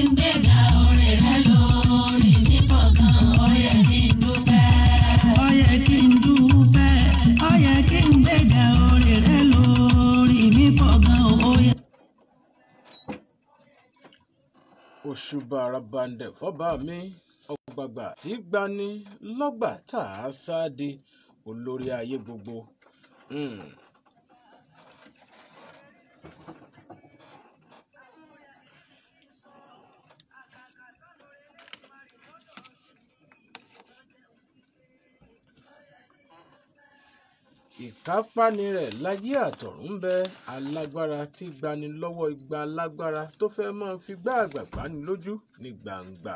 n gbéga oore rẹ lórí mi pọ̀ gan, ó yẹ kí n dúpẹ́. Ó yẹ kí n dúpẹ́, ó yẹ kí n gbéga oore rẹ lórí mi pọ̀ gan, ó yẹ. Òṣùbà rabandẹ̀ fọ́ba mi, ọ̀gbàgbà tí gbani lọ́gbà tá a sáde olórí ayé gbogbo. Ìkápáni rẹ̀ láyé àtọ̀run ń bẹ, alágbára tí gbani lọ́wọ́ igba alágbára tó fẹ́ máa fi gbá àgbà gbani lójú ní gbangba.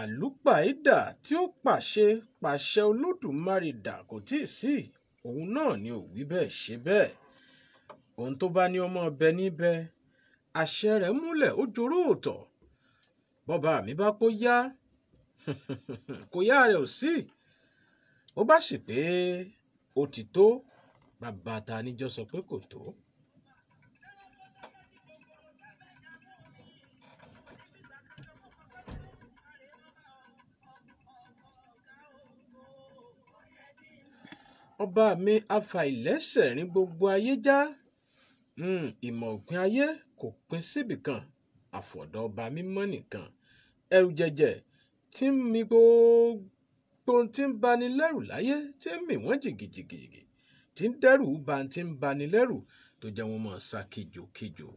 Àlúpàídà tí ó pàṣẹ pàṣẹ Olódùmarè dà kò tí ì sí, òun náà ni ò wí bẹ́ẹ̀ ṣe bẹ́ẹ̀. Ohun tó bá ní ọmọ ọbẹ̀ níbẹ̀, àṣẹ rẹ̀ múlẹ̀ ó joró òótọ́. Bọ́ba mi bá kó yá, kò yá rẹ̀ ò sí. Ó bá sì pé ó ti tó, bàbá ta níjọ́ sọ pé kò tó. Ọba mi afàìlẹ́sẹ̀ rin gbogbo ayé já. Ìmọ̀ òpin ayé kò pín síbì kan, àfọ̀dọ̀ ọba mímọ́ nìkan. Ẹrù jẹ̀jẹ̀ tí ń mi gbogbo ohun tí ń bani lẹ́rù láyé, tí ń mì wọ́n jìgìjìgì, tí ń dẹ́rù ba tí ń bani lẹ́rù tó jẹ́ wọn mọ̀ sá kíjokíjo.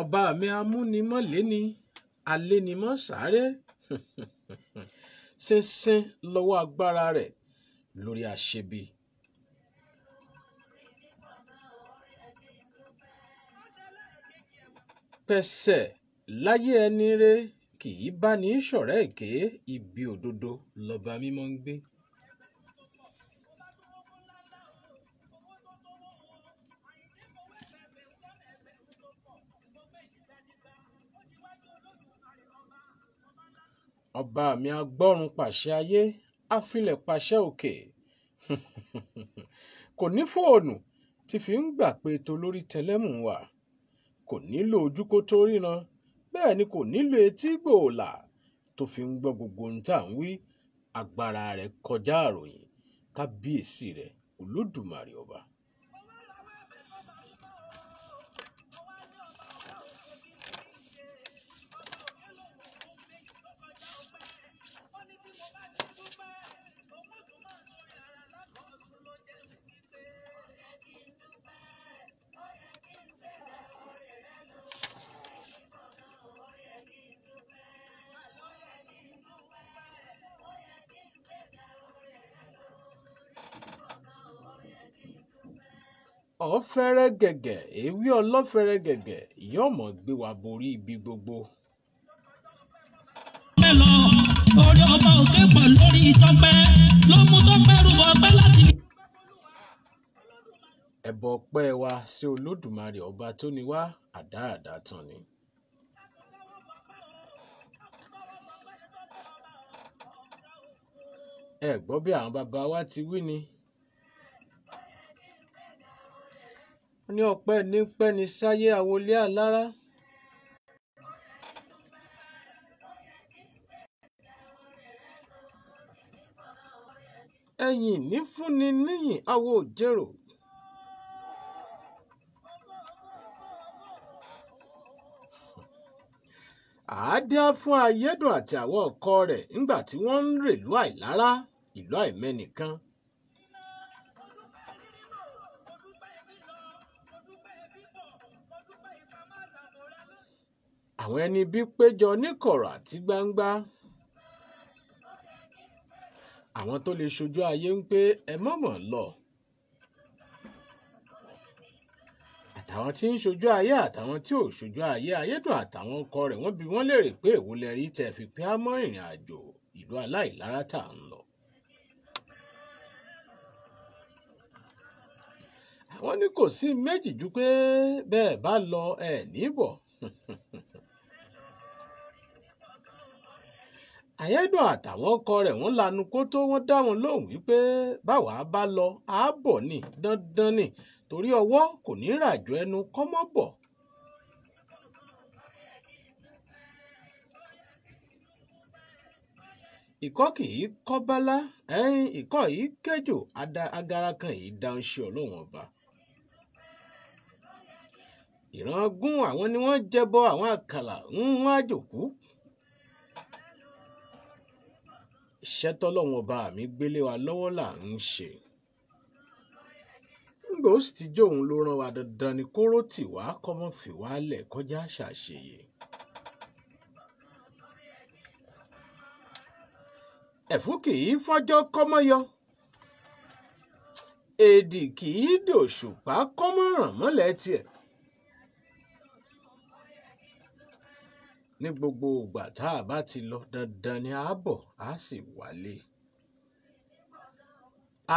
Ọba mi amúnimọ́léni, alénimọ́sáré, ṣinṣin lọ́wọ́ agbára rẹ̀ lórí aṣebi. Pẹ̀sẹ̀ láyé ẹni rere kì í bá ní ṣọ̀rẹ́ èké, ibi òdodo lọba mímọ́ ń gbé. Ọba mi agbọ́run pàṣẹ ayé, afilẹ̀ pàṣẹ òkè. Kò ní fóònù tí fi ń gbà pé tolórí tẹlẹ́mù wà. Kò nílò ojú kó tó ríran, bẹ́ẹ̀ ni kò nílò etí gbòòlà tó fi ń gbọ́ gbogbo ohun tá à ń wí. Agbára rẹ̀ kọjá àròyìn, kábíyèsí rẹ̀ Olódùmarè ọba. Ọ̀fẹ́rẹ́ gẹ̀gẹ̀, èwe ọlọ́fẹ́rẹ́ gẹ̀gẹ̀ yóò mọ̀ gbé wa borí ibi gbogbo. Tọ́pẹ́ lọ, orí ọba òkè pọ̀ lórí Tọ́pẹ́ ló mú Tọ́pẹ́ rúbọ ọpẹ́ láti. Ẹbọ ọpẹ́ wa sí Olódùmarè ọba tó ní wá àdáàdá tán ni. Ẹ gbọ́ bí àwọn bàbá wa ti wí ni. Wọ́n ní ọpẹ́ ní pẹ́ni sáyé àwọlé alára. Ẹ̀yìn ní fúnni níyìn awo òjèrò. Àádá fún Ayédùn àti àwọn ọkọ rẹ̀ nígbà tí wọ́n ń rèlú Àìlára, ìlú àìmẹ́nìkan. Àwọn ẹni bí péjọ níkọ̀rọ̀ àti gbangba. Àwọn tó lè ṣojú ayé ń pé ẹ mọ̀mọ̀ lọ. Àtàwọn tí ń ṣojú ayé àtàwọn tí ò ṣojú ayé, Ayédùn àtàwọn ọkọ rẹ̀ wọ́n bi wọ́n léèrè pé èwo lẹ rí tẹ́ fi pé á mọ́ ìrìn àjò ìlú aláìlára tá à ń lọ. Àwọn ní kò sí méjì ju pé bẹ́ẹ̀ bá lọ ẹ̀ níbọ̀. Ayédùn àtàwọn ọkọ rẹ̀ wọ́n lanu kó tó wọ́n dá wọn lóhùn wípé báwa bá lọ á bọ̀ ni dandan ni torí ọwọ́ kò ní ràjò ẹnu kọ́mọ́ bọ̀. Ìkọ́ kì í kọ́ bálá, ẹ̀yìn ìkọ́ yìí kẹ́jò agara kan yìí dáhùn sí Ọlọ́run ọba. Ìran gún àwọn ni wọ́n jẹbọ àwọn àkàlà ń wọ́n àjòkú. Iṣẹ́ tọ́lọ́run ọba mi gbélé wa lọ́wọ́ là ń ṣe. Ńgbà ó sì ti jó òun ló rán wa dandan ni kóró tì wá kọ́mọ́ fi wá lẹ̀ kọjá ṣàṣeyẹ. Ẹ̀fún kì í fọ́jọ́ kọ́mọ́ yọ. Èdì kì í dòṣùpá kọ́mọ́ ràn mọ́lẹ̀ tiẹ̀. Ní gbogbo ìgbà tá a bá ti lọ dandan ni a bọ̀ a sì wálé.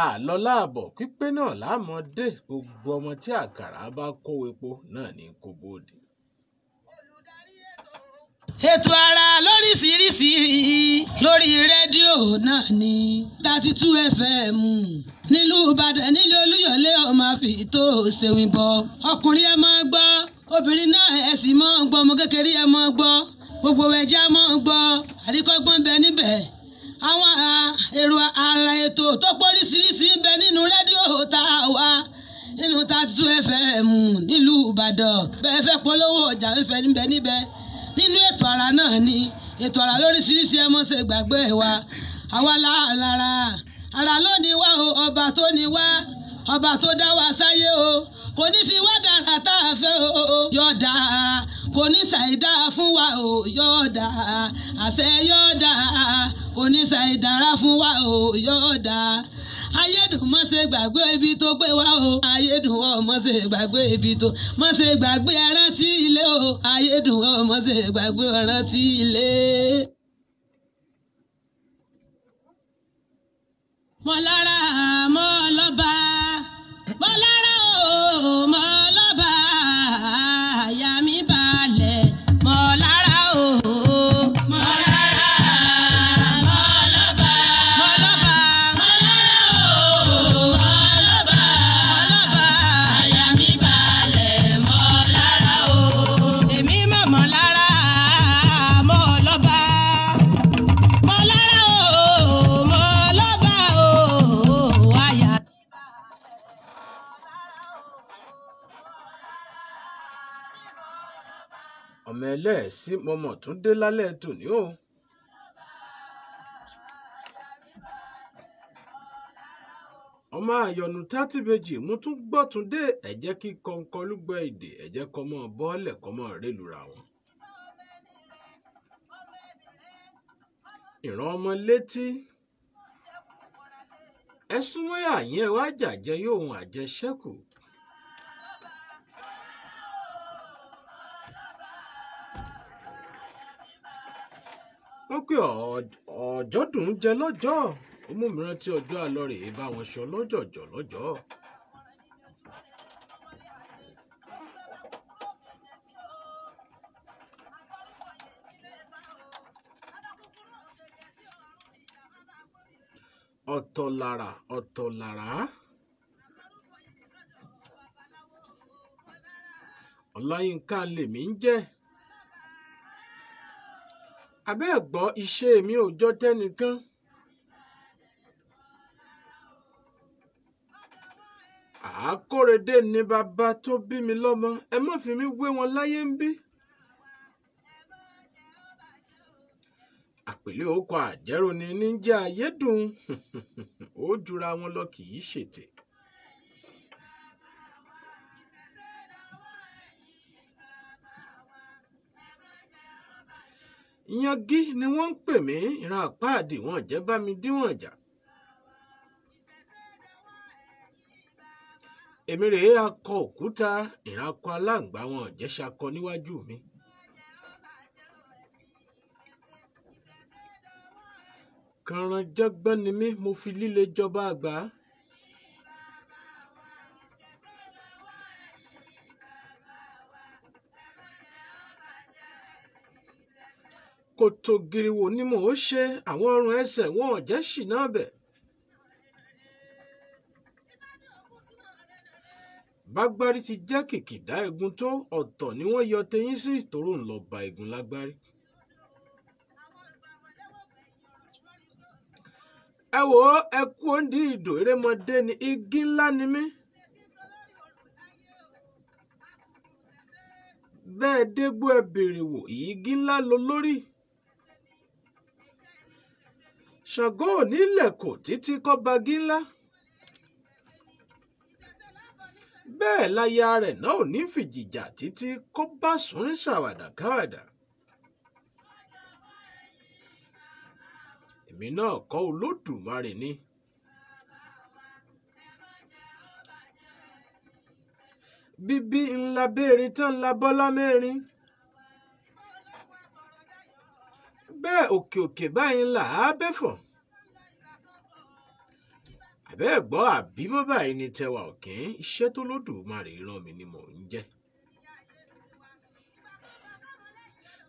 Àlọ́ láàbọ̀ pípé náà lámọdé gbogbo ọmọ tí àkàrà bá kó epo náà ní kó bóde. Ètò àrà lóríṣiríṣi lórí rédíò náà ní 32 FM nílùú Ìbàdàn nílùú Olúyọ̀lé ọmọ àfi tó ṣèwìn bọ̀. Ọkùnrin ẹ máa gbọ́, obìnrin náà ẹ sì máa gbọ́, ọmọ kékeré ẹ máa gbọ́, gbogbo ẹja máa gbọ́, àríkọ́gbọ́n bẹ níbẹ̀. Àwọn èrò àrà ètò tó póríṣiríṣi ń bẹ nínú rédíò tá a wà nínú 32 FM nílùú Ìbàdàn. Bẹ́ẹ̀ fẹ́ polówó ọjà ń fẹ́ níbẹ̀ níbẹ̀. Nínú ètò àrà náà ni ètò àrà lóríṣiríṣi ẹ mọ́ ṣe gbàgbé wa. Àwa lára àrà ló ní wá o, ọba tó ní wá, ọba tó dá wa sáyé o, kò ní fi wá dára tá a fẹ́ o, yọ̀ọ̀dà kò ní ṣàìdá fún wa o, yọ̀ọ̀dà àṣẹ yọ̀ọ̀dà kò ní ṣàìdára fún wa o, yọ̀ọ̀dà. Ayédùn má ṣe gbàgbé ibi tó gbé wá o, Ayédùn ọ má ṣe gbàgbé ibi tó má ṣe gbàgbé ẹrántí ilé o, Ayédùn ọ má ṣe gbàgbé ẹrántí ilé. Mọ̀lára mọ́ lọ́ba, mọ̀lára o mọ́ lọ́ba, àyà mi balẹ̀ mọ̀lára o. Mọ̀lára mọ́ lọ́ba, mọ́ lọ́ba, mọ̀lára o mọ́ lọ́ba, mọ́ lọ́ba, àyà mi balẹ̀ mọ̀lára o. Èmi mọ̀ mọ̀lára mọ́ lọ́ba, mọ̀lára o mọ́ lọ́ba o, àyà. Ọmọ ẹlẹ́ẹ̀sí mọ̀mọ́ tún dé lálẹ́ tòní o. Ọmọ àyọ̀nù tátìbejì mo tún gbọ́ tún dé ẹ̀jẹ̀ kí kọ̀ǹkọ̀ lúgbọ́ èdè ẹ̀jẹ̀ kọ́mọ bọ́ọ̀lẹ̀ kọ́mọ rélura wọn. Ìran ọmọ létí ẹ súnmọ́ àyín ẹ wá jàjẹ yóò hun àjẹṣẹ́kù. Wọ́n pé ọjọ́ dùn ún jẹ lọ́jọ́, ó mú mi rántí ọjọ́ àlọ́ rèé bá wọn sọ lọ́jọ̀jọ̀ lọ́jọ́. Ọ̀tọ̀ làrà ọ̀tọ̀ làrá. Ọláyínká lèmi ń jẹ́. Abẹ́ ẹ̀ gbọ́ iṣẹ́ mi ò jọ tẹ́nìkan. Àákóredé ni bàbá tó bí mi lọ́mọ, ẹ má fi mí wé wọn láyé ń bí. Àpèlé orúkọ àjẹrò ni ní jẹ́ Ayédùn, ó jura wọn lọ kì í ṣètè. Yangi ni wọ́n ń pè mí, ìran àpáàdì wọn jẹ́ bá mi díwọ̀n jà. Èmi rèé akọ òkúta, ìran akọ aláǹgbá wọn jẹ́ ṣakọ níwájú mi. Kànrànjọ́gbọ́n ni mí, mo fi líle jọba àgbà. Kòtò gìrìwò ni mò ń ṣe, àwọn ọrùn ẹsẹ̀ wọn ò jẹ́ ṣìnà bẹ̀. Bágbárí ti jẹ́ kìkìdá egun tó, ọ̀tọ̀ ni wọ́n yọ teyín sí, tòró ń lọ ba egun lágbárí. Ẹ wò ó, ẹ kú òǹdí ìdò, erémọdé ni, igi ńlá ni mí. Bẹ́ẹ̀ dégbò ẹ bèrè wò, igi ńlá lo lórí. Ṣàngó ò nílẹ̀ kò títí kọ́ bagi ńlá. Bẹ́ẹ̀ láya rẹ̀ náà ò ní fìjìjà títí kó bá sùn ṣàwàdà káwàdà. Èmi náà kọ́, Olódùmarè ni. Bíbí ńlá béèrè tán ńlá bọ́lá mẹ́rin. Bẹ́ẹ̀ òkè òkè báyìí ńlá á bẹ́fọ̀. Àbẹ́ẹ̀ gbọ́, àbímọ́ báyìí ni tẹwà ọ̀kín, iṣẹ́ tó lódùmarè rán mi ni mò ń jẹ́.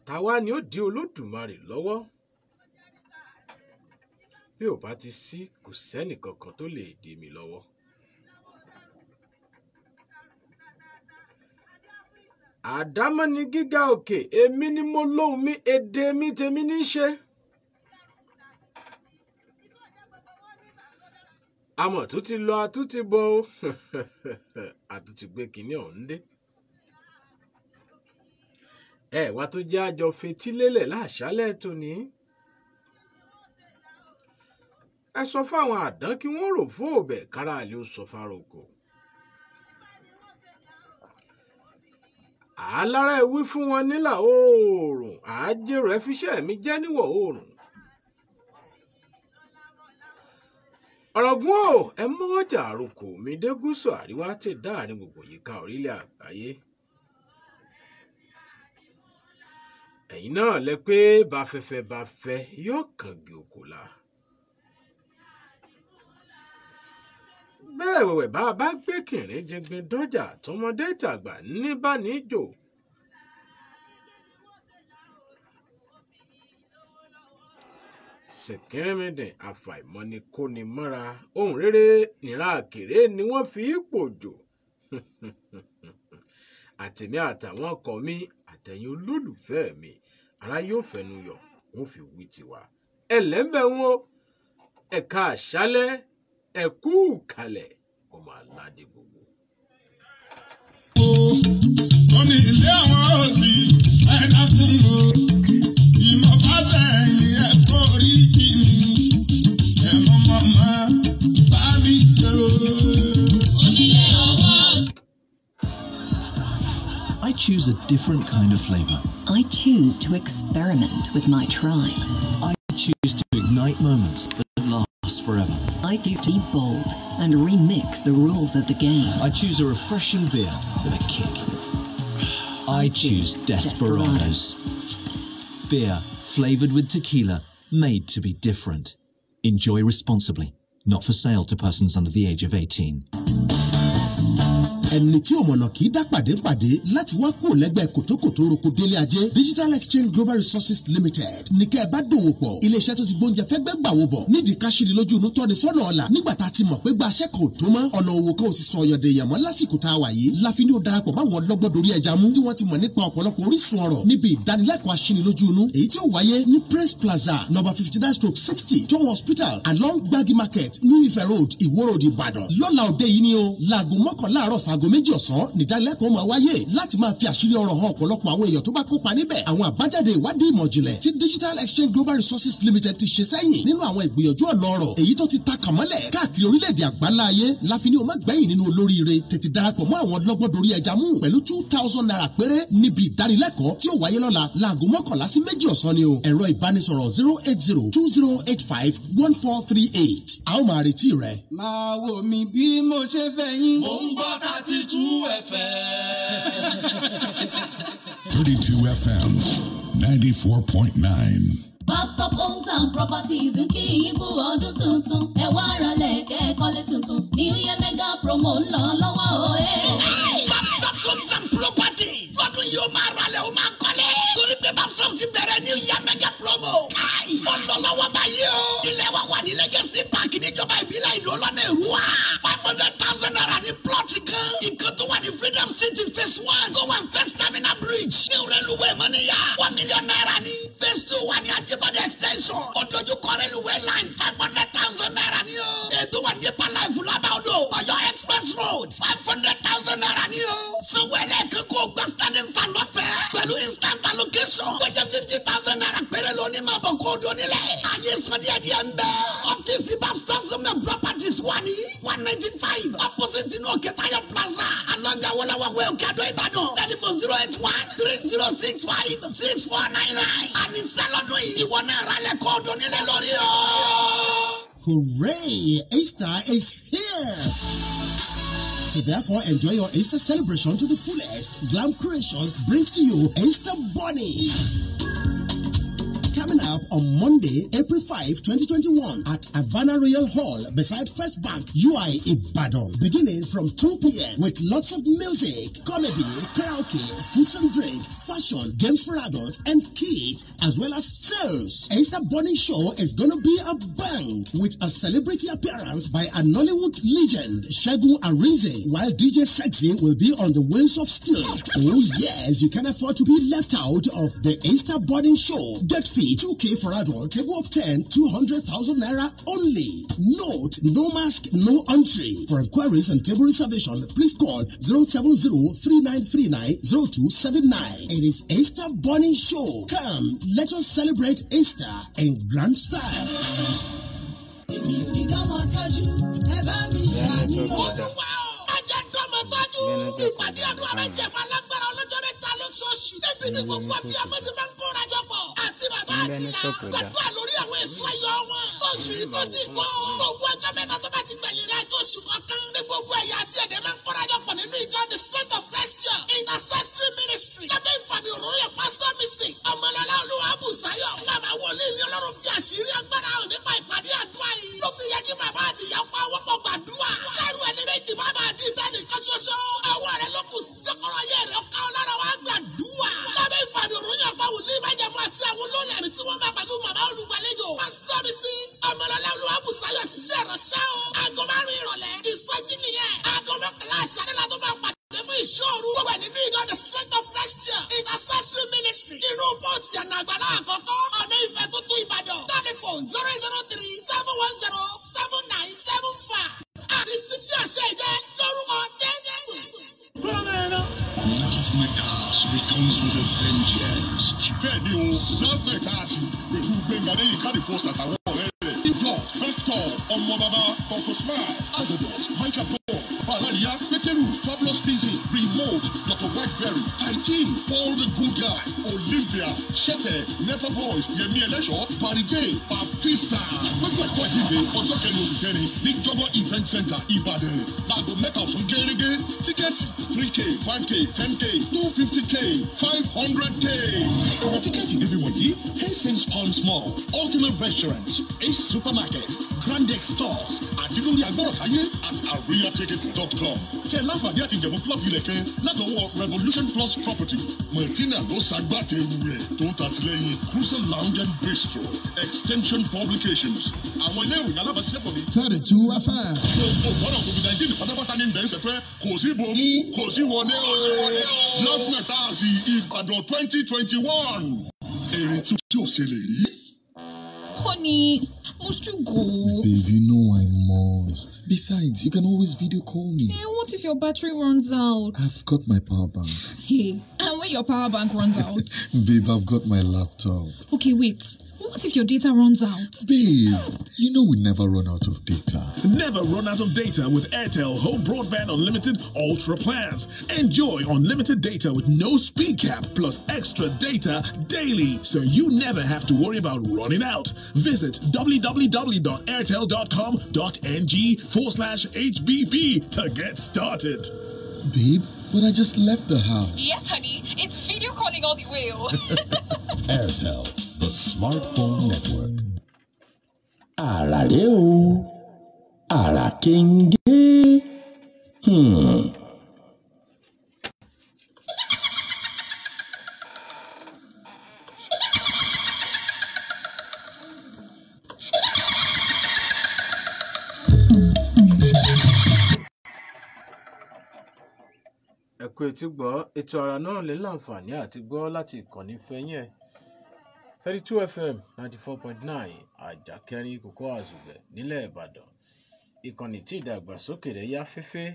Tàwa ni ó di Olódùmarè lọ́wọ́. Bí ò bá ti sí, kò sẹ́nì kankan tó lè dì mí lọ́wọ́. Àdámọ́ ni gíga òkè, èmi ni mo lóhùn mi, èdè mi tèmi ní í ṣe. Àmọ̀ tó ti lọ, àtúntì bọ̀ ó, àtúntì gbé kinní ọ̀hún dé. Ẹ wá tó jẹ́ àjọ fetílélẹ̀ láṣálẹ̀ tòní. Ẹ sọ fáwọn àdán kí wọ́n rò fún òbẹ̀ kára àlè ó sọ fároko. Àlára ẹ wí fún wọn nílà oòrùn, àájèrò ẹ fiṣẹ́ mi jẹ́ níwọ̀ oòrùn. Ọ̀rọ̀gún o, ẹ mọ́jà àròkò mi dé gúúsù àríwá tí dáàrin gbogbo yíká orílẹ̀ àgbáyé. Ẹ̀yin náà lẹ pé bá fẹ́fẹ́ bá fẹ́ yóò kàngi òkò la. Bẹ́ẹ̀ wẹ̀wẹ̀ bá a bá gbé kìnrín jẹgbin dọ́jà, tọmọdé tàgbà ní bá ní jò. Sìnkìrìmìdìn àfàìmọ̀ ni kò ní mọ́ra, ohun rere ìran àkèré ni wọ́n fi ipò jò. Àtèmi àtàwọn ọkọ mi àtẹ̀yìn olólùfẹ́ mi, ara yóò fẹnu yọ̀, wọ́n fi wí tiwa. Ẹlẹ́mbẹ̀ ń wo ẹ̀ka àṣálẹ́, ẹ̀kú kalẹ̀, ọmọ aládé gbogbo. Ó ní ilé àwọn òsì ẹ̀dá fún o, ìmọ̀ fásẹ̀ ẹ̀yìn ẹ̀kọ́ orí kì mí, ẹ̀mọ́ mọ́mọ́ bá mi jẹ́ o. Onílé ọwọ́. I choose a different kind of flavor. I choose to experiment with my tribe. I choose to ignite moments that last forever. I choose to be bold and remix the rules of the game. I choose a refreshing beer with a kick. I choose Desperados. Beer flavored with tequila, made to be different. Enjoy responsibly. Not for sale to persons under the age of 18. Ẹni tí òmọ̀nà kì í dá pàdé pàdé láti wá kúrò lẹ́gbẹ́ kòtókòtó roko délé ajé. Digital Exchange Global Resources Limited ní kẹ́ ẹ bá dòwò pọ̀. Iléeṣẹ́ tó ti gbóúnjẹ fẹ́gbẹ́ gbàwó bọ̀ nídìí káṣíri lójú inú tọ́ni sọ́nà ọ̀la. Nígbà tá a ti mọ̀ pé gba aṣẹ́ kan ò tó mọ́, ọ̀nà òwò kan ò sì sọ ọ̀yàn dèèyàn mọ́ lásìkò tá a wà yìí, láfi ní ó darapọ̀ máwọn ọlọ́gbọ́n dorí ẹja mú tí wọ́n ti mọ̀ nípa ọ̀pọ̀lọpọ̀ orísun ọ̀rọ̀ níbi ìdánilẹ́kọ̀ọ́ aṣínilójú inú, èyí tí ó wáyé ní Praise Plaza, number 59/60, John Hospital, along Gbagi Market, New Ife Road, Iwo Road, Ìbàdàn, lọ́la òde yìí ni o, láago 11 àárọ̀ sáago Aago 2 ọ̀sán nìdánilẹ́kọ̀ọ́ máa wáyé láti máa fi àṣírí ọ̀rọ̀ hàn ọ̀pọ̀lọpọ̀ àwọn èèyàn tó bá kópa níbẹ̀. Àwọn àbájáde ìwádìí ìmọ̀ ìjìnlẹ̀ tí Digital Exchange Global Resources Limited ti ṣe sẹ́yìn nínú àwọn ìgbìyànjú ọ̀nà ọ̀rọ̀ èyí tó ti ta kànmọ́lẹ̀ káàkiri orílẹ̀-èdè àgbáńlá ayé la fi ní o má gbẹ̀yìn nínú olóríire. Tètè darapọ̀ mọ́ àwọn lọ́gbọ́dọ̀rí ẹja mú pẹ̀lú 2,000 naira péré níbi ìdánilẹ́kọ̀ọ́ tí ó wáyé lọ́la láago 11 sí 2 ọ̀sán ni o. Ẹ̀rọ ìbánisọ̀rọ̀ 08020851438. A ó máa retí rẹ. Máa wò mí bí mo ṣe fẹ́ yín. Mo ń gbọ́ 32 FM. 32 FM 94.9. Babstop Homes and Properties ń kí yín kú ọdún tuntun. Ẹ wá ara lẹ̀kẹ́ kọ́lé tuntun. New Year Mega Promo ń lọ lọ́wọ́ o. Babstop Homes and Properties. Lọ́dún yìí ó máa ralẹ̀ ó máa kọ́lé. Torí pé Babstop ti bẹ̀rẹ̀ New Year Mega Promo. Káì ó lọ lọ́wọ́ báyìí o. Ilẹ̀ wa wà ní Legacy Park níjọba ìbílẹ̀ Ìdó lọ́nà Èrúwà. 500,000 naira ní plọ̀tì kan. Ìkan tó wà ní Freedom City Phase 1. Tó wà ní First Terminal Bridge. Ní Railway Mọ́níyà. 1 million naira ní. Phase 2 wà ní Ajibode Extension. Odojúkọ Railway Line 500,000 naira ní o. Ètò wà ní Palace Labaodo. Ọ̀yọ́ Express Road 500,000 naira ní o. Sanwó ẹlẹ́ẹ̀kan kó gba standing fan lọ́fẹ̀ẹ́. Pẹ̀lú instant allocation. Ó jẹ́ 50,000 naira péré lóní máa bọ̀ kó o dún nílẹ̀. Ayé san díẹ̀ díẹ̀ ń bẹ. Ọ́fíìsì Babstop Homes and Properties wà ní 195 opposite inú Òkètayọ Plaza. Along Awolowo Way, Òkè Àdó, Ìbàdàn. Telephone 081-3065-6499. Àníṣe lọ́dún yìí ìwọ náà ralẹ̀ kó o dún nílẹ̀ lórí o. Hooray! Easter is here! To therefore enjoy your Easter celebration to the fullest, Glam Creations brings to you Easter Bunny. Coming up on Monday, April 5, 2021 at Havana Royal Hall beside First Bank, UI Ibadan, beginning from 2 p.m. with lots of music, comedy, karaoke, foods and drink, fashion, games for adults and kids, as well as sales. Easter Bunny Show is gonna be a bang with a celebrity appearance by a Nollywood legend, Segun Arinze, while DJ Sexy will be on the wheels of steel. Oh yes, you can afford to be left out of the Easter Bunny Show. Get fee 2K for adult, table of 10, 200,000 naira only. Note, no mask, no entry. For inquiries and table reservation, please call 070-3939-0279. It is Easter Bunny Show. Come, let us celebrate Easter in grand style. Ìpàdé àdúrà rẹ̀ jẹ̀ máa lágbára ọlọ́jọ́ mẹ́ta lóṣooṣù. Débi tí gbogbo abiyamọ ti máa ń kóra jọ pọ̀. Àti bàbá àti ìyá gbàdúrà lórí àwọn èso ayọ̀ wọn. Oṣù yìí tó ti kó. Gbogbo ọjọ́ mẹ́ta tó bá ti gbẹ̀yìn rẹ̀ àjọ oṣù kọ̀ọ̀kan. Ní gbogbo ẹ̀yà àti ẹ̀dẹ̀ máa ń kóra jọ pọ̀ nínú ìjọ The Strength of Christian Intercessory Ministry. Lábẹ́ ìfàmì òróró yẹn Pásítọ̀ Mrs. Ọmọlọ́lá Olúwabùsáyọ̀. Màmá wòlíì ní Ọlọ́run fi àṣírí agbára hàn nípa ìpàdé àdúrà yìí. Ló fi yẹ kí bàbá àti ìyá pa wọ́pọ̀ gbàdúrà. Kẹ́rù ẹni méjì má bàa dín tẹ́nìkan ṣoṣo. Ọwọ́ rẹ ló kù sí jẹ́kọ̀rọ̀ yẹ rẹ̀ ká ọ lára wá gbàdúrà. Lábẹ́ ìfàmì òróró yẹn pa wòlíì májẹ̀mú àti àwọn olórí àmì tí wọ́n máa pẹ̀lú màmá olùgbàlejò. Pásítọ̀ Mrs. Ọmọlọ́lá Olúwabùsáyọ̀ ṣiṣẹ́ ìránṣẹ́ o. Aago 5 ìrọ̀lẹ́. Ìsọjí nìyẹn. Aago 11 àṣálẹ́ la tó máa pàdé fún ìṣòro. Gbogbo ẹ̀ nínú ìjọ The Strength of Christian Intercessory Ministry. Inú bọ́ọ̀tì yànnà àgbàlá àkọ́kọ́. Ọ̀nà Ìfẹ́ tuntun Ìbàdàn. Telephone 003-710-7975. Àti ṣíṣe àṣẹ ìjẹ́ lórúkọ Jésù. Love Matters returns with a vengeance. Bẹ́ẹ̀ni o, Love Matters pẹ̀lú Gbẹ̀ngà lẹ́yìn káàdì fọ́ọ̀sì àtàwọn ọ̀rẹ́ rẹ̀. Iblock, Vector, Ọmọ Bàbá, Dr. Smile, Azadot, Michael Paul, Balaria, Peteru, Fabulous Pizzy, Remote, Dr. Whiteberry, Taiji, Paul the Good Guy, Olympia, Shete, Nepa Boys, Yemi Ẹlẹ́ṣọ́, Barry J, Baptista. Lọ́jọ́ ẹ̀kọ́ ìdíje ọjọ́ kẹrin oṣù kẹrin ní Jọgbọ́ Event Center, Ìbàdàn. Láago 3 ọ̀sán gẹ́gẹ́, tíkẹ́ẹ̀tì 3K, 5K, 10K, 250K, 500K. Ẹ̀rọ tíkẹ́ẹ̀tì níbi wọ̀nyí, Hastings Palms Mall, Ultimate Restaurant, Ace Supermarket, Grandex Stores, àti lórí agbọ́rọ̀káyé at ariatickets.com. Kẹ́ láǹfààní àti ìjẹ̀bú plot ilẹ̀ kan látọwọ́ Revolution Plus Property. Martina ló ṣagbátẹrù rẹ̀ tó ń tàtìlẹ́yìn Cruiser Lounge and Bistro, Extension Publications. Àwọn ilé ìròyìn alábàáṣiṣẹ́pọ̀ ní. 32 FM. Gbogbo ọ̀nà COVID-19 pátápátá ní bẹ̀rẹ̀ sẹ́pẹ́ kò sí bomú kò sí wọlé o. Love Matters Ìbàdàn 2021. Èrè tí ò ṣe lè rí. Ó Honey, must you go? Babe, you know I must. Besides, you can always video call me. Hey, what if your battery runs out? I've got my power bank. Hey, and when your power bank runs out? Babe, I've got my laptop. Okay, wait. What if your data runs out? Babe, you know we never run out of data. Never run out of data with Airtel Home Broadband Unlimited Ultra Plans. Enjoy unlimited data with no speed cap plus extra data daily, so you never have to worry about running out. Visit www.airtel.com.ng/HBB to get started. Babe, but I just left the house. Yes, honey. It's video calling all the way. Airtel, the smartphone network. Àrà rèé o, àrà kéńgé. Ẹ kú etí gbọ́ ètò àrà náà lè láǹfààní àti gbọ́ láti ìkànnì fẹ́yìn ẹ̀ 32 FM 94.9 Àjàkẹ́rin kòkó àzùgbẹ̀ nílẹ̀ Ìbàdàn, ìkànnì tí ìdàgbàsókè rẹ̀ yá fẹ́fẹ́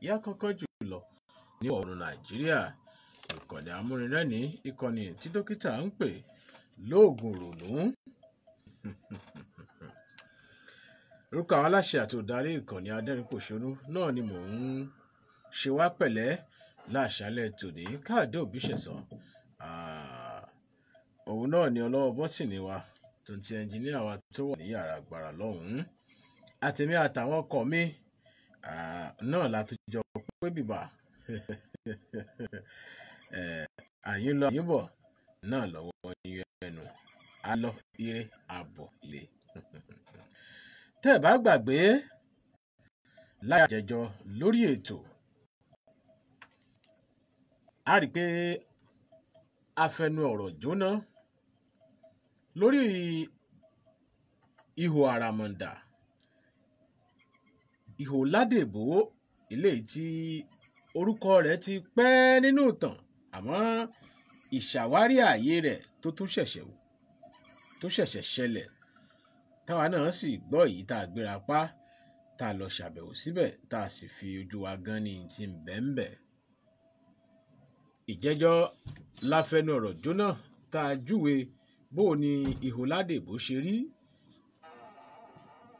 yá kánkán jùlọ ní ọ̀run Nàìjíríà, ìkànnì amúnirẹ́ni, ìkànnì tí dókítà ń pè lóògùn rònú. Orúkọ àwọn aláṣẹ àti olùdarí ìkànnì adẹ́rìnpòṣónú náà ni mò ń ṣe wá pẹ̀lẹ́ láṣálẹ́ tòní. Káàdé Òbíṣẹ̀sán, òun náà ni ọlọ́wọ́ bọ́sìnì wa tó ń ti ẹnjìníà wa tó wà ní yàrá agbára lọ́hùn-ún, àtèmi àtàwọn ọkọ mi náà la tún jọ pé bìbà àyín lọ àyín bọ̀ náà lọ́wọ́ yín ẹnu alọ́ ire àbọ̀ lè. Tẹ́ ẹ̀ bá gbàgbé láyà jẹjọ lórí ètò, a rí i pé a fẹnu ọ̀rọ̀ jóná lórí ihò àràmọ̀ǹdà, ihò Ládèbó, eléyìí tí orúkọ rẹ̀ ti pẹ́ nínú ìtàn, àmọ́ ìṣàwárí ààyè rẹ̀ tó tún ṣẹ̀ṣẹ̀ ṣẹlẹ̀ táwa náà sì gbọ́ èyí tá a gbéra pa tá a lọ ṣàbẹ̀wò síbẹ̀ tá a sì fi ojú wa gan ní ti ń bẹ̀ ń bẹ̀. Ìjẹ́jọ́ la fẹnu ọ̀rọ̀ jóná tá a júwe bó o ní ihò Ládèbó ṣe rí,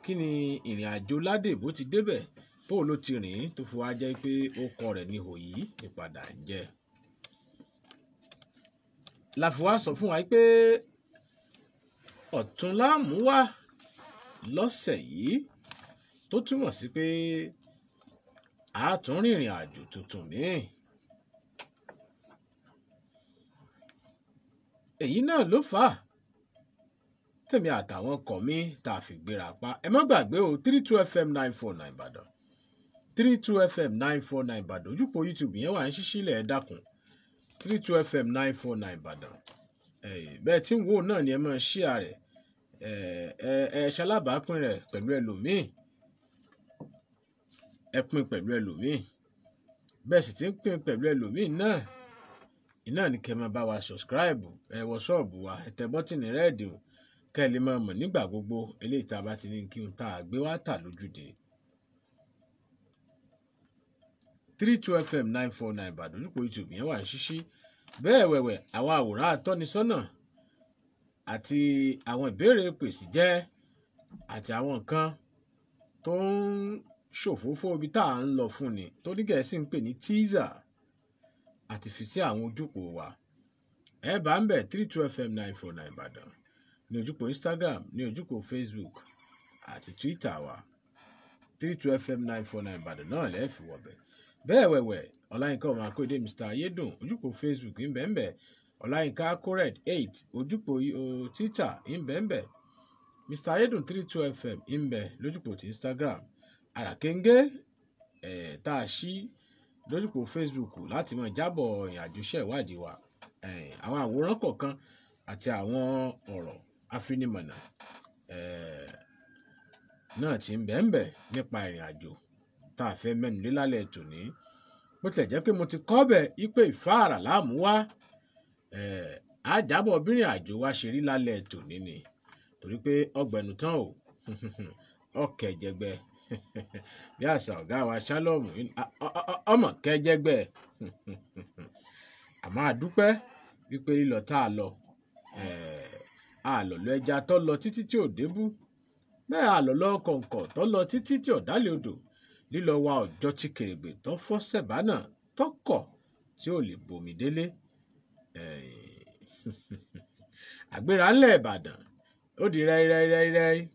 kí ni ìrìn àjò Ládèbó ti débẹ̀, bó o ló ti rìn tó fi wá jẹ́ pé ó kọ rẹ̀ ní ihò yìí ìpadà ń jẹ́. La fi wá sọ fún wa pé ọ̀tún láàmú wá lọ́sẹ̀ yìí, tó túmọ̀ sí pé a tún rìnrìn àjò tuntun míì. Èyí náà ló fà á tèmi àtàwọn ọkọ̀ mi tá a fi gbéra pa. Ẹ má gbàgbé o, 32 FM 949 Ìbàdàn, 32 FM 949 Ìbàdàn, ojúpọ̀ YouTube yẹn wà ń ṣíṣí ilẹ̀, ẹ dákun, 32 FM 949 Ìbàdàn. Bẹ́ẹ̀ tí ń wò náà ni ẹ máa ṣíà rẹ̀, ẹ ṣalábàápín rẹ̀ pẹ̀lú ẹlòmíì, ẹ pín pẹ̀lú ẹlòmíì, bẹ́ẹ̀ sì ti ń pín pẹ̀lú ẹlòmíì náà iná ni kẹ́ máa bá wa subscribe, ẹ wọ ṣọ́ọ̀bù wa, ẹ tẹ bọ́tìnì rẹ́ẹ̀dì o, kẹ́ ẹ lè máa mọ̀ nígbà gbogbo eléyìí tá a bá ti ní kí n tá a gbé wá tà lójúde. 32 FM 949 Ìbàdàn ojúpọ̀ YouTube yẹn wà ń ṣíṣí. Bẹ́ẹ̀ wẹ̀wẹ̀ àwọn àwòrán atọ́nisọ́nà àti àwọn ìbéèrè pèsè jẹ́ àti àwọn nǹkan tó ń ṣòfófó ibi tá à ń lọ fún ni tó ní Gẹ̀ẹ́sì ń pè ní teaser àti fi sí àwọn ojúpọ̀ wa. Ẹ bá ń bẹ̀ 32 FM 949 Ìbàdàn ní ojúpọ̀ Instagram, ní ojúpọ̀ Facebook àti Twitter wa. 32 FM 949 Ìbàdàn náà lẹ́ẹ̀ fi wọ̀bẹ̀. Bẹ́ẹ̀ wẹ̀wẹ̀ Ọláyínká ọmọ akóyèdè Mr Ayédùn ojúpọ̀ Facebook ńbẹ̀ńbẹ̀, Ọláyínká Kored 8 ojúpọ̀ Twitter ńbẹ̀ńbẹ̀, Mr Ayédùn 32 FM ńbẹ̀ lójúpọ̀ ti Instagram. Àràkéńgé tá a ṣí lójúpọ̀ Facebook láti máa jábọ̀ ìrìnàjò iṣẹ́ ìwádìí wa, àwọn àwòrán kọ̀ọ̀kan àti àwọn ọ̀rọ̀ afinimọ̀nà náà ti ń bẹ̀ńbẹ̀ nípa ìrìnàjò tá a fẹ́ mẹ́nu lé lálẹ́ tòní. Bó tilẹ̀ jẹ́ pé mo ti kọ́ bẹ̀ ipe ìfáàrà láàmú wá, àjábọ̀ bírìn àjò wa ṣe rí lálẹ́ tòní ni, torí Torí pé ọgbẹ̀nu tán o, ọkẹ̀jẹ̀gbẹ́ bí àṣà ọ̀gá wa Shalom, ọmọ kẹjẹgbẹ́. Àmọ́ àdúpẹ́ wípé lílọ tá a lọ, àlọ́lọ́ ẹja tó lọ títí tí ò débú, bẹ́ẹ̀ àlọ́lọ́ kọ̀ǹkọ̀ tó lọ títí tí ò dálé odò. Lílọ wa ọjọ́ tí kèrègbè tó fọ́ sẹ̀bá náà tọkọ̀ tí ò lè bomi délé. Àgbéra ńlẹ̀ Ìbàdàn ó di rẹ́rẹ́rẹ́rẹ́.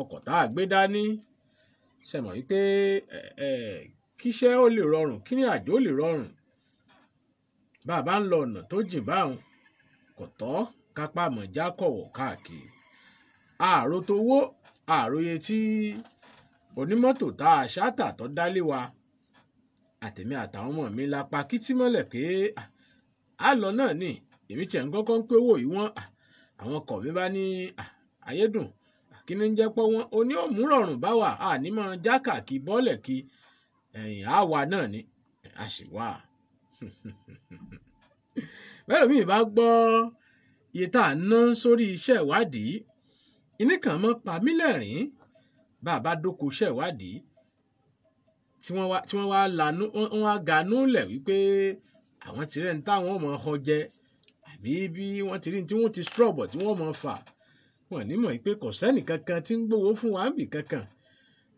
Ọkọ̀ tá a gbé dání, ṣe mọ̀ wípé kíṣẹ́ ó lè rọrùn, kí ní àjò ó lè rọrùn, bàbá ń lọ ọ̀nà tó jìn báwọn kò tọ́ kápá mọ̀já kọ̀wọ̀ káàkiri. Ààrò tó wó, àròyé tí onímọ́tò tá a ṣáàtà tó dálé wa, àtẹ̀mí àtàwọn ọmọ mi la pa kítí mọ́lẹ̀ pé a lọ náà ni. Èmi tiẹ̀ ń kọ́kọ́ ń pé owó yìí wọ́n, àwọn ọkọ̀ mi bá ní ayédùn kí ni ń jẹ́ pọ́ wọn oní òmùrọ̀rùn bá wà á ní mọ́ jákà kí bọ́ọ̀lẹ̀ kí ẹ̀yìn àwa náà ni a sì wà. Bẹ́ẹ̀ mi bá gbọ́ iye tá a ná sórí iṣẹ́ ìwádìí, ìní kan mọ́ pa mí lẹ́rìn-ín. Bàbá dóko iṣẹ́ ìwádìí tí wọ́n wá lanú, wọ́n wá ganú lẹ̀ wípé àwọn ti rẹ̀ ń táwọn ọmọ ọ jẹ, àbí bí wọ́n ti rí tí wọ́n ti strọ̀bọ̀ tí wọ́n mọ̀ fà. Wọ́n ní mọ̀ pé kò sẹ́nì kankan tí ń gbowó fún wa níbì kankan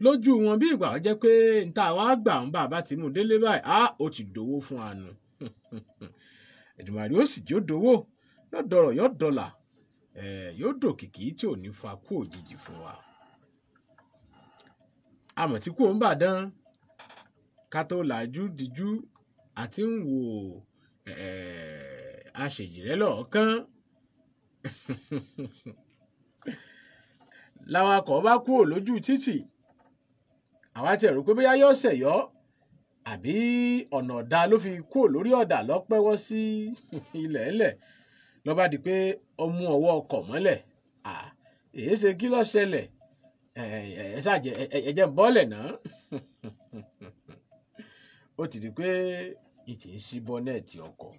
lójú wọn, bí ìgbà jẹ́ pé ń tá wa gbà ń bàbá ti mú délé báyìí, á ó ti dòwó fún wa nù. Èdùmàrè ó sì jó dòwó, yóò dọ̀rọ̀, yóò dọ̀là, yóò dòkìkí tí ò ní fa kú òjijì fún wa. Àmọ̀ tí kú òun bàdán ká tó làjú díjú àti ń wò àṣejìrẹ́ lọ́ọ̀kan. Làwakọ̀ bá kúrò lójú títì, àwa ti rò pé bóyá yóò ṣẹ̀yọ́ àbí ọ̀nà ọ̀dà ló fi kúrò lórí ọ̀dà lọ́pẹ́wọ́ sí ilẹ̀ ẹlẹ̀, ló bá di pé ó mú ọwọ́ ọkọ̀ mọ́lẹ̀. Èyí ṣe kí ló ṣẹlẹ̀? Ẹ ṣàjẹ ẹ jẹ́ bọ́ọ̀lẹ̀ náà. Ó ti di pé ìtì ń ṣí bọ́nẹ́ẹ̀tì ọkọ̀.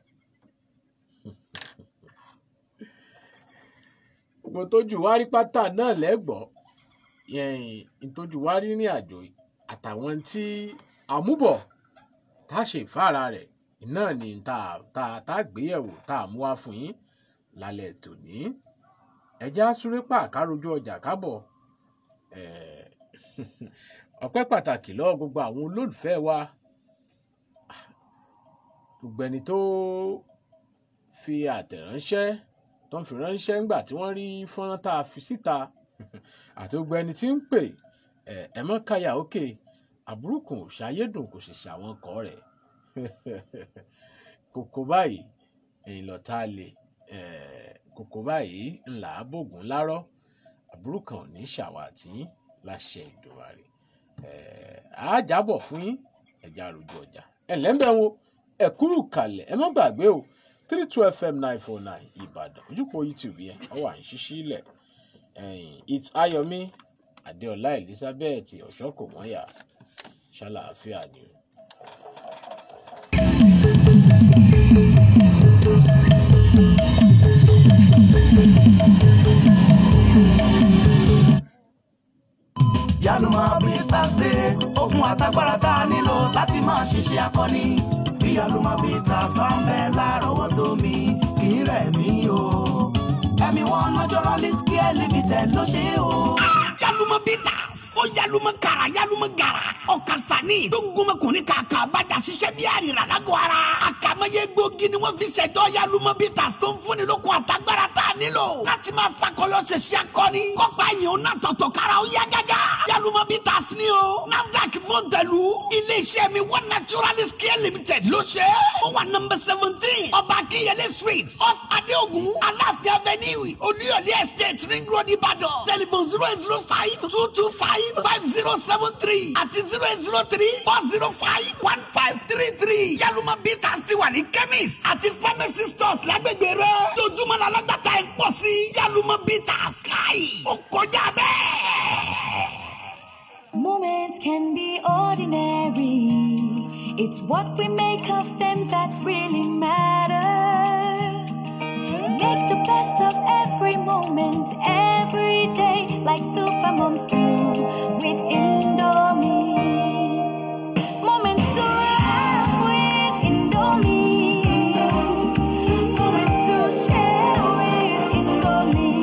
Gbogbo tójú wá rí pátá náà lẹ́gbọ̀ọ́, ìtọ́jú wá rí ní àjò àtàwọn tí àmúbọ̀ tá a ṣe ìfáàrà rẹ̀ náà ni tá a gbéyẹ̀wò tá a mú wá fún yín lálẹ́ tòní. Ẹjẹ́ á súré pa àkárojú ọjà kábọ̀. Ọpẹ́ pàtàkì lọ́wọ́ gbogbo àwọn olólùfẹ́ wa, gbogbo ẹni tó fi àtẹ̀ránṣẹ́ tó ń fi ránṣẹ́ ńgbà tí wọ́n rí fọ́nrán tá a fi síta, àti gbogbo ẹni tí ń pè ẹ mọ́ káyà òkè àbúrúkùn ṣayédùn kò sì ṣàwọn kọ́ rẹ̀. Kòkó báyìí ẹ̀yìn lọ́ta lè, kòkó báyìí ńlá bògùn lárọ́, àbúrú kan ò ní ṣàwátì láṣẹ Èdùmàrè. Á jábọ̀ fún yín, ẹ̀já àròjù ọjà ẹ̀ lẹ́ńbẹ̀ wo ẹ̀ kúrú kalẹ̀. Ẹ má gbàgbé o, 32 FM 949 Ìbàdàn, ojúpọ̀ YouTube yẹn ọ wà ń ṣíṣí ilẹ̀. It's Ayomi Adéọlá Elizabeth Ọ̀ṣọ́kòmọ́yà, ṣàlàáfíà ni o. Yálùmọ̀ Bitters dé, okun àtagbára tá a nílò láti máa ṣiṣẹ́ akọni. Bí Yálùmọ̀ Bitters bá ń bẹ lárọ̀ọ́wọ́tó mi, kì í rẹ̀ mí o. Ẹ̀mí wọn Naturalist Care Limited ló ṣe é o. Yálùmọ̀ Bitters, ó yálùmọ̀ kàrà, yálùmọ̀ gàrà, ọ̀kasani tó ń gúnmọ̀kùnrin kàkà bàjá ṣiṣẹ́ bí àrìrà lágọ̀ ara. Àkàmọ́yé gbòógì ni wọ́n fi ṣẹ̀dọ̀ Yálùmọ̀ Bitters tó ń fúnni lókun àtagbára tá a nílò láti máa fakọyọ ṣẹṣẹ akọni. Kọ́pá yìí ó ná tọ̀tọ̀ kára ó yá gágá. Yálùmọ̀ Bitters ni o. NAFDAC fóńtẹ̀lù. Ilé-iṣẹ́ mi One Naturalist Care Limited ló ṣe é. Ó wà nọ́mbà 17 Ọba Akínyẹlé Street off Adéògùn Aláàfin Avenue Olúyọ̀lé Estate Ring Road Ìbàdàn. Telephone 0805 225 5073 àti 0803 405 1533. Yálùmọ̀ Bitters ti wà ní chemist àti pharmacy stores lágbègbè rẹ̀. Dojúmọ́ la lágbàtà ẹ̀ ń pọ̀ sí. Yálùmọ̀ Bitters káì ó kọjá bẹ́ẹ̀. Moments can be ordinary. It's what we make of them that really matter. Make the best of every moment, every day. like super moms do with Indomie. Moments to laugh with Indomie. Moments to share with Indomie.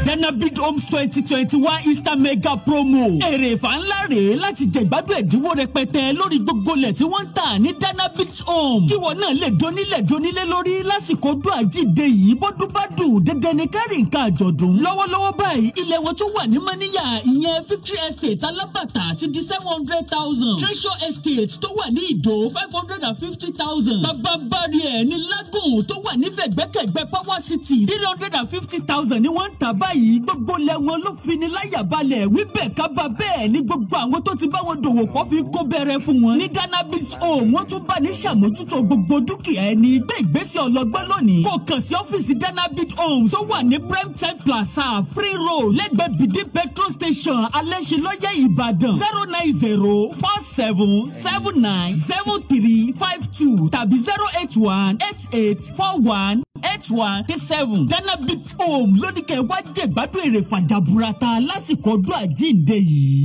Danabit Homes 2021 Easter Mega Promo. Èrè ìfà ńlá rèé láti jẹ̀gbádùn ẹ̀dínwó rẹpẹtẹ lórí gbogbo ilẹ̀ tí wọ́n ń tà ní Danabit Home. Kíwọ náà lè donílẹ̀ donílé lórí lásìkò ọdún àjíǹde yìí bọ́dún bá dùn dandan ní kárí nǹkan àjọ̀dún. Lọ́wọ́lọ́wọ́ báyìí ilẹ̀ wọn tó wà ní Mọ́níyà ìyẹn Victory Estate Alábàtà ti di 700,000. Treasure Estate tó wà ní Ìdó 550,000. Bàbá-bari ẹ̀ ní Lágùn tó wà ní Fẹ̀gbẹ́kẹ̀gbẹ́ Power City 350,000 ni wọ́n ń tà báyìí. Gbogbo lẹ́wọ̀n ló fi ni láyà balẹ̀ wíbẹ̀ kábà bẹ́ẹ̀ ni gbogbo àwọn tó ti bá wọn dòwò pọ̀ fi kó bẹ̀rẹ̀ fún wọn. Ní Danabit Home wọ́n tún bá ní ṣàmójútó gbogbo dúkìá ẹni gbé ìgbésẹ̀ ọlọ́gbọ́n lónìí. Kò kàn sí ọ́fíìsì Danabit Home tó wà ní Prime Time Plaza Free Road lẹ́gbẹ̀ẹ́ Bìdí petrol station Alẹ́ṣinlọ́yẹ̀ Ìbàdàn 090 47 79 73 52 tàbí 081 88 41 81 7. Danabit Home lóníkẹ́ wá jẹ̀gbádùn èrè fàjàbùràtà lásìkò ọdún àjíǹde yìí.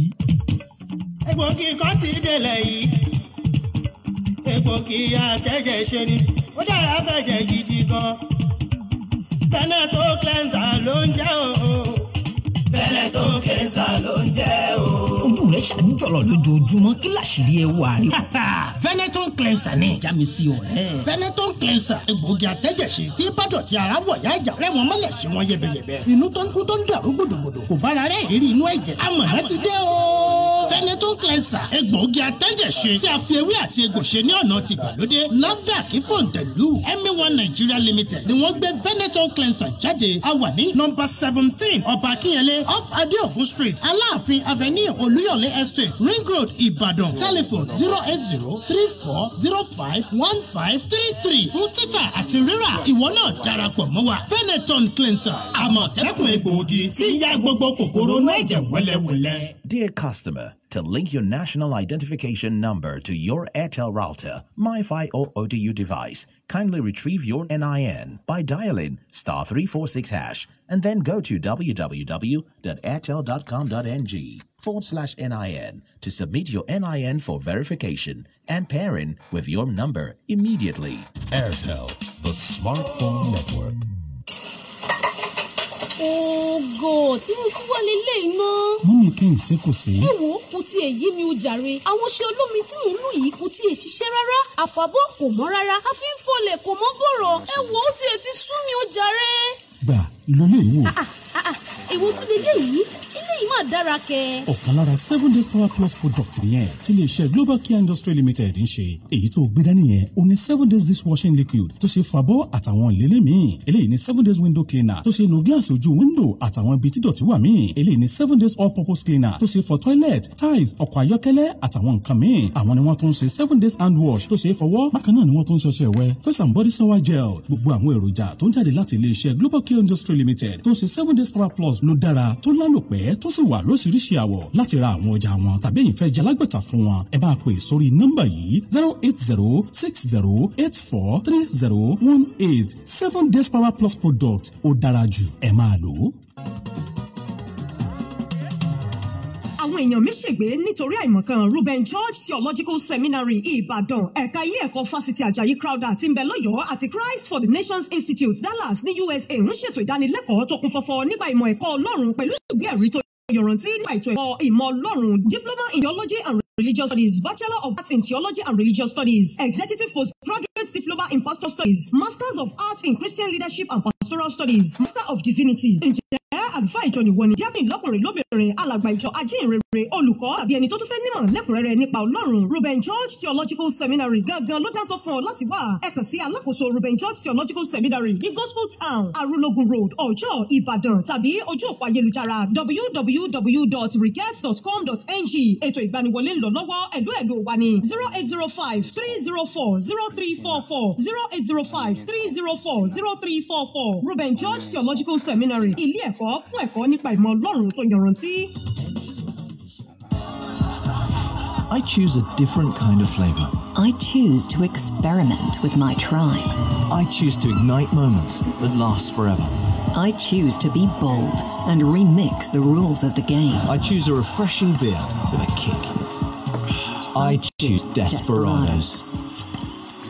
Egbògi kan ti délẹ̀ yìí, egbògi àtẹ̀jẹ̀ ṣe ni, ó dára fẹ̀jẹ̀ gidi gan. Veneto cleanser ló ń jẹ́ o. Veneto cleanser ló ń jẹ́ o. Ojú rẹ̀ ṣàǹjọ̀lọ̀ lójoojúmọ́, kí làṣírí ẹ wà rí. Veneto cleanser ni. Já mi sí ọ̀rẹ́. Veneto cleanser egbògi àtẹ̀jẹ̀ṣe tí bádọ̀tí ara wọ̀ yá ìjà rẹ̀ wọ́n mọ́lẹ̀ ṣe wọ́n yẹ̀bẹ̀yẹ̀bẹ̀. Inú tó ń kú tó ń dàrú gbòdògbòdò kò bára rẹ̀ èrí inú ẹ̀jẹ̀. Amọ̀nà ti dé o. Veneto cleanser egbògi àtẹ̀jẹ̀ṣe tí a fi ewé àti egbò ṣe ní ọ̀nà tìgbàlódé. NAFDAC fòǹtẹ̀lù MA1 Nigeria Limited ni wọ́n gbé Veneto cleanser jáde. A wà ní nọ́mbà 17 Ọba Akínyẹlé off Adeogun Street, Aláàfin Avenue, Olúyọ̀lé Estate, Ring Road, Ìbàdàn. Telephone 080 34 05 15 33 fún títà àti rírà. Ìwọ náà darapọ̀ mọ́ wa. Veneton cleanser, àmọ̀tẹ́kùn egbòogi tí ń ya gbogbo kòkòrò inú ẹ̀jẹ̀ wẹ́lẹ́wẹ́lẹ́. Dear customer, to link your national identification number to your Airtel router, MiFi or ODU device, kindly retrieve your NIN by dialing *346# and then go to www.airtel.com.ng/NIN to submit your NIN for verification and pairing with your number immediately. Airtel, the smartphone network. Oh God, irú kí wá leléyìí ná. Mummy kí n ṣe kò sí. Ẹ wo, kò tiẹ̀ yé mi o jàre. Àwọn ṣe olómi tí mò ń lò yìí kò tiẹ̀ ṣiṣẹ́ rárá. Àfàbọ́ kò mọ́ rárá. A fi ń fọlẹ̀ kò mọ́ bọ̀rọ̀. Ẹ wo, ó tiẹ̀ ti sú mi o jàre. Gbà lólè wò. Èwo tún leléyìí? Eléyìí máa dára kẹ. Ọ̀kan lára 7 Days Power Plus product nìyẹn tí iléeṣẹ́ Global Care Industry Limited ń ṣe. Èyí tó gbé dání yẹn ó ní 7 Days dishwashing liquid tó ṣe fàbọ́ àtàwọn ìlélẹ̀ míì. Eléyìí ní 7 Days window cleaner tó ṣe nu gíláàsì ojú window àtàwọn ibi tí dọ̀tí wà míì. Eléyìí ní 7 Days all purpose cleaner tó ṣe fọ toilet, tiles, ọkọ̀ ayọ́kẹ́lẹ́ àtàwọn nǹkan míì. Àwọn ni wọ́n tún ṣe 7 Days hand wash tó ṣe fọwọ́. Bákan náà ni wọ́n tún ṣe ọṣẹ ìwẹ̀ face and body shower gel. Gbogbo àwọn èròjà tó ń jáde láti iléeṣẹ́ Global Care Industry Limited tó ń ṣe 7 Days Power Plus ló dára tó lálòpẹ́ tó sì wà lóríṣiríṣi àwọ̀. Láti ra àwọn ọjà wọn tàbí ẹ̀yin fẹ́ jẹ́ alágbàtà fún wọn, ẹ máa pè sórí nọ́mbà yìí 080 60 84 30 18. 7 Days Power Plus product ó dára jù, ẹ máa lò ó. Àwọn èèyàn mi ṣègbè nítorí àìmọ̀kan. Ruben George Theological Seminary Ìbàdàn, ẹ̀ka ilé ẹ̀kọ́ fásitì Àjàyí Crowther tí ń bẹ lọ́yọ̀ọ́ àti Christ for the Nations Institute Dallas ní USA ń ṣètò ìdánilẹ́kọ̀ọ́ tó kún fọ́fọ́ nípa ìmọ̀ ẹ̀kọ́ Ọlọ́run pẹ̀lú ìwé ẹ̀rí tó yọrantí nípa ètò ẹ̀kọ́ ìmọ̀ Ọlọ́run, Diploma in Theology and Religious Studies, Bachelor of Arts in Theology and Religious Studies, Executive Postgraduate Diploma in Pastoral Studies, Masters of Arts in Christian Leadership and Pastoral Studies, Master of Divinity. Ǹjẹ́ àlùfáà ìjọ nìwọ ni? Díákìnì lọ́kùnrin lóbìnrin, alàgbà ìjọ, ajínrere, olùkọ́ àbí ẹni tó tún fẹ́ nímọ̀ lẹ́kùnrẹ́rẹ́ nípa Ọlọ́run. Ruben George Theological Seminary gangan ló dáńtọ́ fún ọ láti wá. Ẹ kàn sí alákòóso Ruben George Theological Seminary ní Gospel Town, Arúlógún Road, Ọjọ́, Ìbàdàn tàbí ojú òpó ayélujára www.riget.com.ng. Ètò ìgbaniwọlé ń lọ lọ́wọ́. Ẹ̀lú ẹ̀lú wa ní 0805 304 0344 0805 304 0344. Ruben George Theological Seminary, ilé ẹ̀kọ́ fún ẹ̀kọ́ nípa ìmọ̀ Ọlọ́run tó yanrantí. I choose a different kind of flavor. I choose to experiment with my tribe. I choose to ignite moments that last forever. I choose to be bold and remix the rules of the game. I choose a refreshing beer with a kick. I choose Desperados.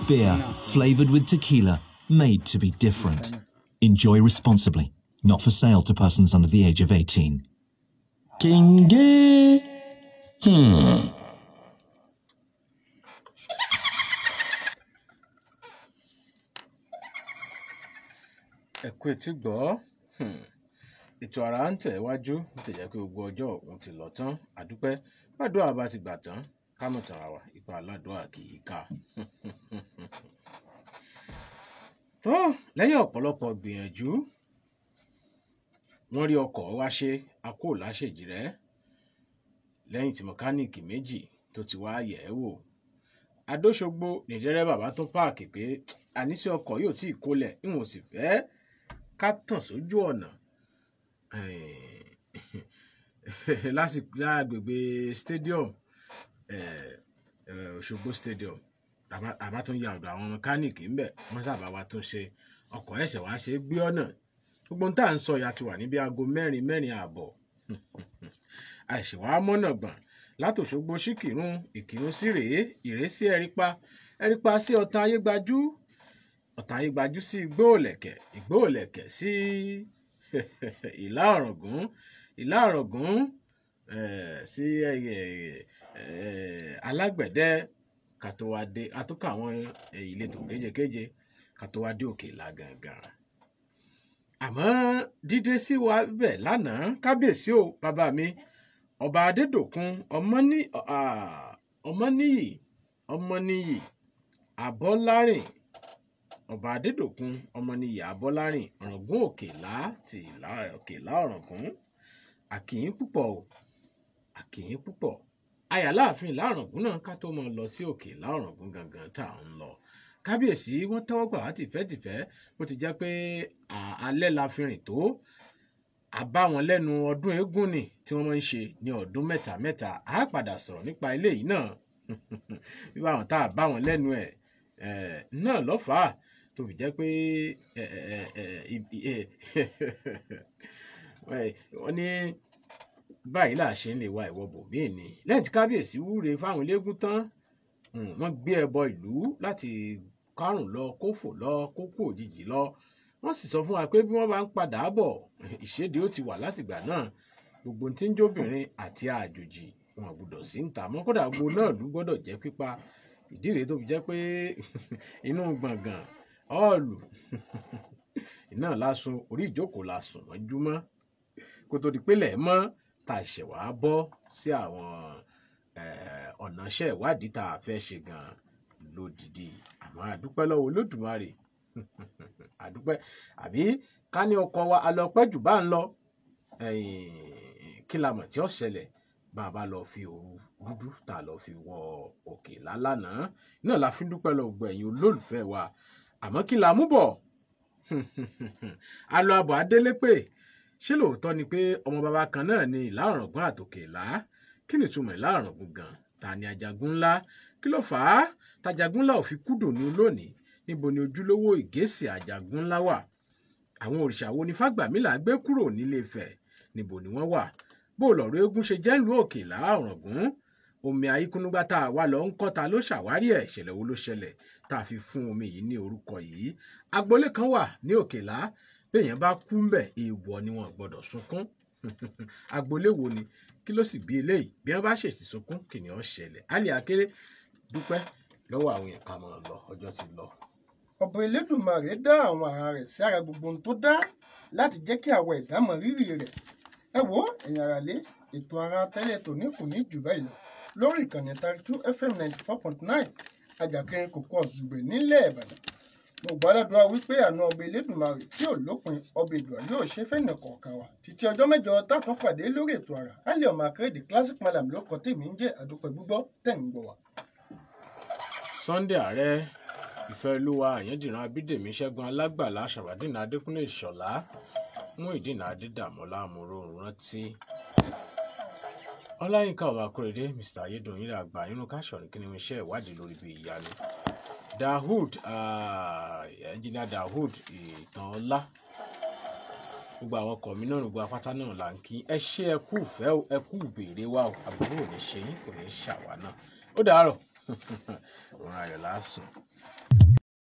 Beer flavored with tequila, made to be different. Enjoy responsibly. Not for sale to persons under the age of 18. Kenge. Ẹ kú etí gbọ́. Ètò àrà ń tẹ̀wájú bó ti jẹ́ pé gbogbo ọjọ́ òun ti lọ tán. Àdúpẹ́ bàdúrà bá ti gbà tán ká mọ̀ tàn ra wa ipa aládùá kì í ká. Tó lẹ́yìn ọ̀pọ̀lọpọ̀ gbìyànjú wọ́n rí ọkọ̀ wá ṣe akó láṣejì rẹ̀ lẹ́yìn tí mọ̀kánìkì méjì tó ti wá yẹ̀ ẹ́ wò. Adóṣogbo ní dẹ́rẹ́bà bá tún páàkì pé àníṣe ọkọ̀ yóò tí ì kólẹ̀ ìwọ̀n sì fẹ́ ká tàn sójú ọ̀nà lásìkò lágbègbè stadium, Òṣogbo stadium. Àbá tún ya ọ̀dọ̀ àwọn mẹkáníìkì ńbẹ̀, wọ́n sábà wá tún ṣe ọkọ̀ ẹ̀sẹ̀ wá ṣe gbé ọ̀nà. Gbogbo ohun tá à ń sọ ya ti wà níbi aago 4, 4:30. Àìṣèwà mọ́nà gbọ̀n látòṣogbo sí Kìrun, Ìkìrun sí Rèé, Ìrèé sí Ẹ̀rípa, Ẹ̀rípa sí Ọ̀tàn Ayégbájú, Ọ̀tàn Ayégbájú sí Igbóòlẹ̀kẹ̀, Igbóòlẹ̀kẹ̀ sí Ìlá Ọ̀ràngún, Ìlá Ọ̀ràngún sí Alágbẹ̀dẹ, ká tó wá dé àtúkọ̀ àwọn ìletò kéjekéje ká tó wá dé Òkè Ìlà gangan. Àmọ́ dídé sí wa bẹ̀ lánàá, kábíyèsí o bàbá mi ọba Adédòkun Ọmọníyì Ọmọníyì Abọ́lárìn, ọba Adédòkun Ọmọníyì Abọ́lárìn Ọ̀ràngún Òkè Ìlà ti Ìlà Òkè Ìlà Ọ̀ràngún, a kí yín púpọ̀ o, a kí yín púpọ̀. Ayàláàfin Ìlá Ọ̀ràngún náà ká tó mọ lọ sí Òkè Ìlà Ọ̀ràngún gangan tá à ń lọ. Kábíyèsí wọ́n tẹ́wọ́ gbà wá tìfẹ́tìfẹ́ bó ti jẹ́ pé alẹ́ la fi rìn tó. A bá wọn lẹ́nu ọdún eégún ni tí wọ́n máa ń ṣe ní ọdún mẹ́ta mẹ́ta. A padà sọ̀rọ̀ nípa eléyìí náà bí báwọn tá a bá wọn lẹ́nu ẹ̀ náà lọ́fàá tó fi jẹ́ pé wọ́n ní báyìí là ṣe ń lè wa ìwọ bòmíì ni. Lẹ́yìn tí kábíyèsí wúre fáwọn eléégún tán, wọ́n gbé ẹbọ ìlú láti kárùn lọ, kófò lọ, kókó òjijì lọ. Wọ́n sì sọ fún wa pé bí wọ́n bá ń padà bọ̀, ìṣèdè ó ti wà látìgbà náà. Gbogbo tí ń jóbìnrin àti àjòjì wọn ò gbọdọ̀ sí ń tà mọ́, kódà gbogbo náà ló gbọ́dọ̀ jẹ́ pípa. Ìdí rèé tó fi jẹ́ pé inú gbọ̀ngàn ọ́ọ̀lù iná lásùn, orí ìjókòó la sùn mọ́júmọ́ kó tó di pélé mọ́ tá a ṣẹ̀ wá bọ́ sí àwọn ọ̀nà iṣẹ́ ìwádìí tá a fẹ́ ṣe gan-an lódìdí. Àmọ́ àdúpẹ́ lọ́wọ́ Olódùmarè, àdúpẹ́. Àbí ká ní ọkọ̀ wa alọ́pẹ́ jù bá ń lọ, kí la mọ̀ tí ó ṣẹlẹ̀ bá a bá lọ fi òru dúdú tá a lọ fi wọ Òkè Ìlà lánàá. Náà la fi ń dúpẹ́ lọ gbogbo ẹ̀yin olólùfẹ́ wa. Àmọ́ kí la mú bọ̀? Alọ́ àbọ̀ adélé pé ṣé lóòótọ́ ni pé ọmọ bàbá kan náà ni Ìlá Ọ̀ràngún àtòkè Ìlà? Kí ni ìtumọ̀ Ìlá Ọ̀ràngún gan? Ta ni Ajagun ńlá? Kí ló fà á tajagun ńlá ò fi kúdò ní lónìí? Níbo ni ojúlówó ìgésì Ajagun ńlá wà? Àwọn òrìṣà wo ni Fágbàmílà gbé kúrò nílé Ifẹ̀? Níbo ni wọ́n wà? Bó lọ̀rọ̀ eégún ṣe jẹ́ ìlú Òkè Ìlà Ọ̀ràngún? Omi ayíkúnúgbá tá a wà lọ ń kọ́ta ló ṣàwárí ẹ̀. Ìṣẹ̀lẹ̀ wo ló ṣẹlẹ̀ tá a fi fún omi yìí ní orúkọ yìí? Agboolé kan wà ní Òkè Ìlà, béèyàn bá kú ń bẹ̀ èèwọ̀ ni wọn gbọ́dọ̀ sunkún. Agboolé wo ni? Kí ló sì bí eléyìí? Bí wọ́n bá ṣèṣì sunkún kí ni ó ṣẹlẹ̀? Ali Akéré dúpẹ́ lọ́wọ́ àwọn èèyàn ká máa lọ, ọjọ́ ti lọ. Ọba Elédùmarè dá àwọn àrà rẹ̀ sí ara gbogbo ohun tó dá láti jẹ́ kí àwọn ẹ̀dá mọ rírì rẹ̀. Ẹ wo ẹ̀yin aráalé, ètò ara tẹ́lẹ̀ tòní kò ní jù báyìí lọ lórí ìkànnì 32 FM 94.9 Àjàkírin kòkó ọ̀zùgbẹ̀ nílẹ̀ Ìbàdàn. Mo gbàdúrà wípé àánú ọba Elédùmarè tí ò lópin ọba Èdùà yóò ṣe fẹ́nì kọ̀ọ̀kan wa títí ọjọ́ mẹ́jọ táwọn pàdé lórí ètò àrà. Alẹ́ ọmọ akérèdé Classic Malam ló kọ tèmi ń jẹ́ àdúpẹ́ gbígbọ́ tẹ̀ ń gbọ́ wa. Sunday Ààrẹ Ìfẹ́olúwa Àyàndìran Abídèmí Ṣẹ́gun Alágbàlá Ṣàbàdìnà Adékúnlé Ìṣọ̀lá Muyideen Adédàmọ́lá Amúróhùn rántí. Ọláyínká ọmọ Akóredé, Mr Ayédùn yìí àgbà nínú káṣọ̀rìn kí ni iṣẹ́ ìwádìí lórí ibi ìyanu. Dahood, engineer Dahood Ìtànọlá, gbogbo àwọn ọkọ̀ mi náà, gbogbo apáta náà là ń kí. Ẹ ṣé, ẹ kú ìfẹ́ o, ẹ kú ìbéèrè wa o. Àbúrò ò ní ṣe yín, kò ní ṣàwa náà. Ó dàárọ̀, òun ayọ̀ lásùn.